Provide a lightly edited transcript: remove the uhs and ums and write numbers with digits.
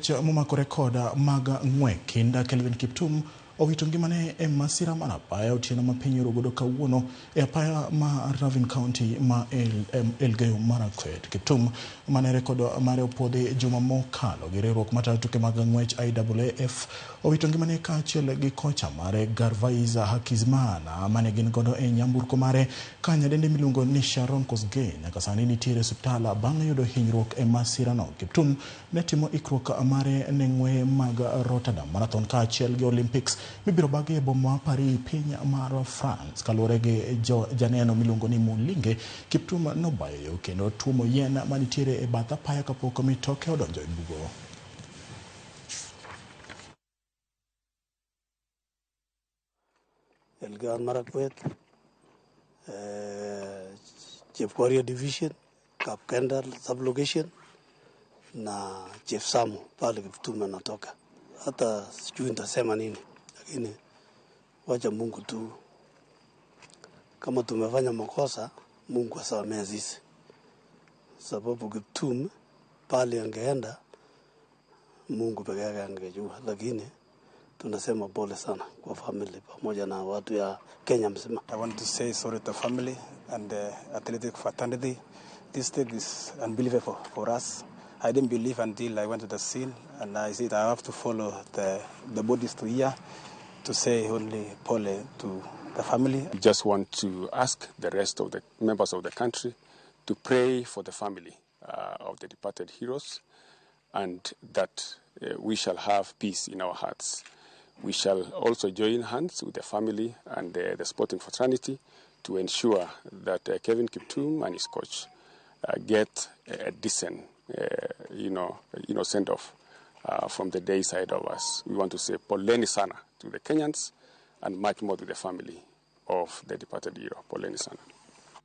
Jang'wech momako rekod mag ng'we kinda Kelvin Kiptum owito ngimane e masira mar apaya otieno ma piny oro godo kawuono e apaya ma Ravine County ma Elgeyo Marakwet. Kiptum mane rekod mare opuodhi juma mokalo gi riwruok matayo tuke mag ng'wech IAAF owito ngimane kaachiel gi kocha mare Gervais Hakizimana mane gin godo e nyamburko mare ka nyadendi miluongo ni Sharon Kosgei nyaka sani nitiere e osiptal bang' yudo hinyruok e masirano. Kiptum ne timo ikruok mare ne ng'weye mag Rotterdam Marathon kaachiel gi Olympics mibiro bagi e boma ma Paris piny mar France. Kaluwore gi janeno miluongo ni Mulinge, Kiptum nobayo yo kendo tuomo yien manitiere e bath apaya kapok mitoke odonjo e bugo. Elgeyo Marakwet, Chepkorio Division, Kapkenda sub-location na Chief Samu pale Kiptum anatoka. Hata sijui nitasema nini, lakini wacha Mungu tu, kama tumefanya makosa Mungu asamehe sisi, sababu Kiptum pale angeenda Mungu peke yake angejua, lakini tunasema pole sana kwa family pamoja na watu ya Kenya mzima. I want to say sorry to the family and the athletic fraternity. This thing is unbelievable for us. I didn't believe until I went to the scene, and I said I have to follow the bodies to here to say only pole to the family. We just want to ask the rest of the members of the country to pray for the family of the departed heroes, and that we shall have peace in our hearts. We shall also join hands with the family and the sporting fraternity to ensure that Kevin Kiptum and his coach get a decent, send-off from the day side of us. We want to say poleni sana to the Kenyans and much more to the family of the departed hero. Poleni sana.